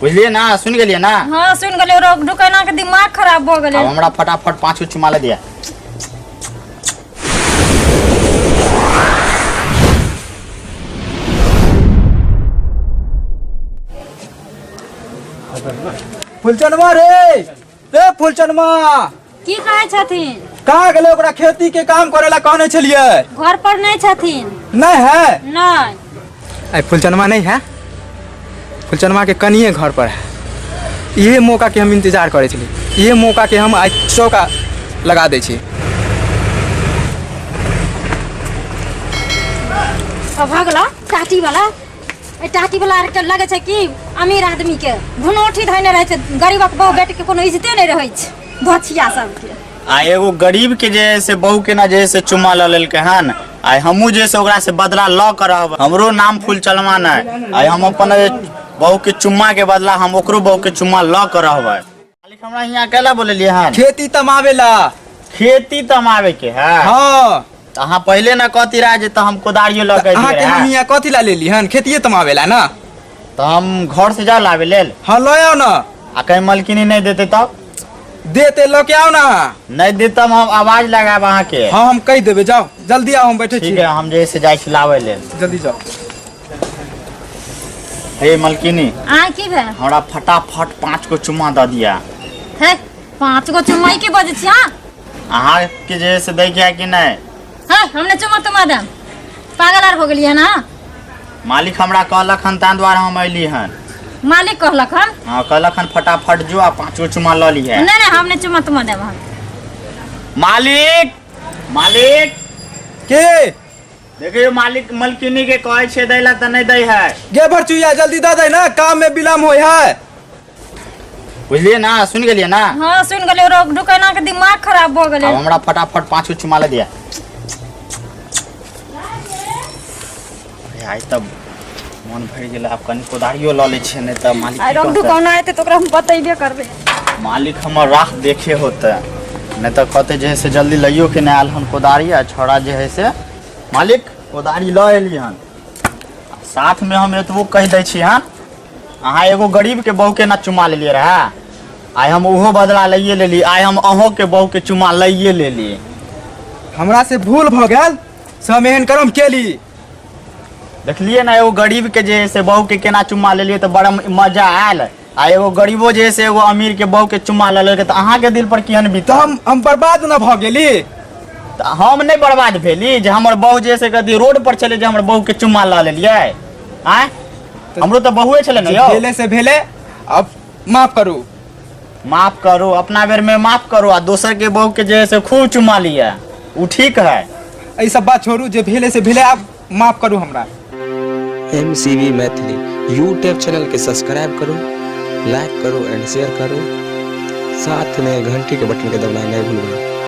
बुझलियै ना, सुनि गेलियै ना? हाँ सुनि गेलियै। रोग ढुकैना के दिमाग खराब भऽ गेलै। आब हमरा फटाफट 5 गो चुमा ले दिया। फुलचनमा रे, ए फुलचनमा, की कहै छथिन? कहाँ गेलै? ओकरा खेती के काम करे ला कहने छलियै। घर पर नहीं छथिन। नहीं है? नहीं। आई फुलचनमा नहीं है, फुलचनमा के कनिए घर पर है। इहे मौका के हम इंतजार करे छलियै, इहे मौका के हम आइ चौका लगा दै छी। अब भगला टाटी वाला, ए टाटी वाला आर के लगे छै कि अमीर आदमी के घुनौठी धइने रहै छै, गरीबक बहु बेटी के कोनो इज्जते नहि रहै छै धोछिया सबके। आ एगो गरीब के जे है से बहू के ना जे है से चुम्मा लऽ लेलकै हन, आइ हमहूँ जे है से ओकरा से बदला लऽ के रहब। हमरो नाम फूलचनमा नहि, आइ हम अपन बहू के चुम्मा के बदला हम ओकरो बहू के चुम्मा लऽ के रहबै। मालिक हमरा हियाँ कैला बोलेलियै हन? खेती तमावेला। खेती तमावे के है? हाँ। तऽ अहाँ पहिले ना कहती रहे जे तऽ हम कोदारियो लऽ के अहाँ के हम हियाँ कथी ला लेली हन? खेतिए तमावेला ना। तऽ हम घर से जाउ लाबे लेल? हाँ लऽ आउ ना। आ कहीं मलकिनी नहीं देते तब? देते, लऽ के आउ ना। नहीं देते हम आवाज लगायब अहाँके। हाँ हम कहि देबै, जाउ जल्दी आउ, हम बैठे छी। ठीक है, हम जे से जाइ छी लाबै लेल। जल्दी जाउ। हे मलकिनी, अहाँ की भेल? हमरा फटाफट 5 गो चुम्मा दऽ दिया। हे 5 गो चुम्मा की बजै छी अहाँ? अहाँ के जे से दै के है कि नहीं? हे हमने चुम्मा तुम्मा देम, पागल आर हो गेलियै ना? मालिक हमरा कहलक हन ताहि दुआरे हम अयली हन। मालिक कहलक हन? हाँ कहलक हन फटाफट जो आ 5 गो चुम्मा लऽ लिहे। नहीं नहीं हमने चुम्मा तुम्मा देब हम। मालिक, मालिक के देखियो मालिक मलकिनी के कहै छै दै ला तऽ नहि दै है। गे भरचुइया जल्दी दऽ दे ना, काम में विलम्ब होय है। बुझलियै ना, सुनि गेलियै ना? हाँ सुनि गेलियै। रोग ढुकैना के दिमाग खराब भऽ गेलै। आब हमरा फटाफट 5 गो चुम्मा ले दिया। अरे आइ तऽ मन भरि गेल, आब कनि कोदारियो लऽ लै छियै, नहि तऽ मालिक आइ की रोग कहतै? ढुकौना एतै तऽ ओकरा हम बतेबे करबै। मालिक हमर राह देखे होतै, नहि तऽ कहतै जे है से जल्दी लैयो के नहि आयल हन कोदारी, आ छौड़ा जे है से मालिक कोदारी लऽ एली हन। साथमे हम एतबो कहि दै छी हन, अहाँ एगो गरीब के बहू के ना चुमा लेलियै रहए, आइ हम ओहो बदला लैए लेली, आइ हम अहों के बहू के चुमा लैए लेली। हमरा से भूल भऽ गेल, से हम एहन करम केली। देखलियै ना एगो गरीब के जे है से बहू के केना चुम्मा लेलियै तऽ बड़ा मजा आयल, आ एगो गरीबो जे है से एगो अमीर के बहू के चुम्मा लऽ लेलकै तऽ अहाँके दिल पर केहन बीतल? तऽ हम बर्बाद न भऽ गेली? तऽ हम नहि बर्बाद भेली जे हमर बहू जे है से कथी रोड पर छलै जे हमर बहू के चुम्मा लऽ लेलियै? आँय हमरो तऽ बहुए छलै ने यौ। भेले से भेले, अब माफ करू। माफ करू, अपना बेर में माफ करू, आ दोसर के बहू के जे है से खूब चुमा लिअ, ओ ठीक है। एहि सब बात छोड़ू, जे भेले से भेले, आब माफ करू हमरा। MCV Maithili YouTube channel के सब्सक्राइब करू, लाइक करू एंड शेयर करू। साथ में घंटी के बटन के दबाना नहीं भूलबै।